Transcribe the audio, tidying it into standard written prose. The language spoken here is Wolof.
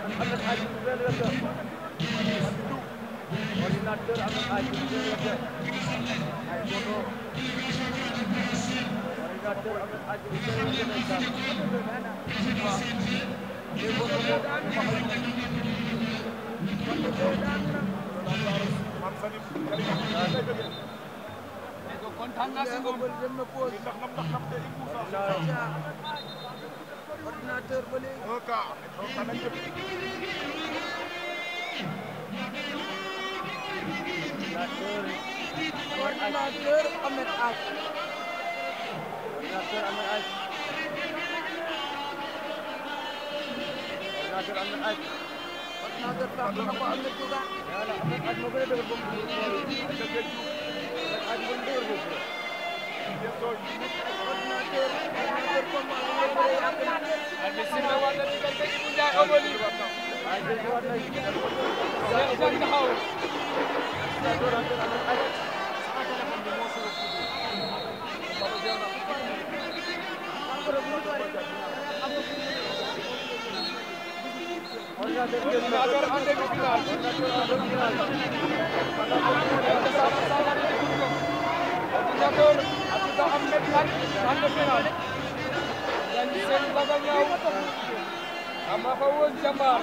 Ahmed Hadji nouvelle recteur. Ordinateur Ahmed Hadji nouvelle recteur. Ay photo. Ordinateur Ahmed Hadji nouvelle recteur. Ay photo mo kontaan naa si moom ordinateur ba léegi ordinateur Ahmed Hadji ordinateur Ahmed Hadji ordinateur Ahmed Hadji ordinateur tax na ko Ahmed Touga yàlla Ahmed Hadji moo gën a dëgër bopp Ahmed Hadji bon dëgër bopp ordinateur comme Albi Sina wala diggante Ibou Ndiaye Obali ay jël waat na Cheikh Tidiane taxaw ordinateur en demi-finale ordinateur Abdou Ahmed Hadji en demi-finale dañu seen baga ñaaw ama fa woon jàmbaar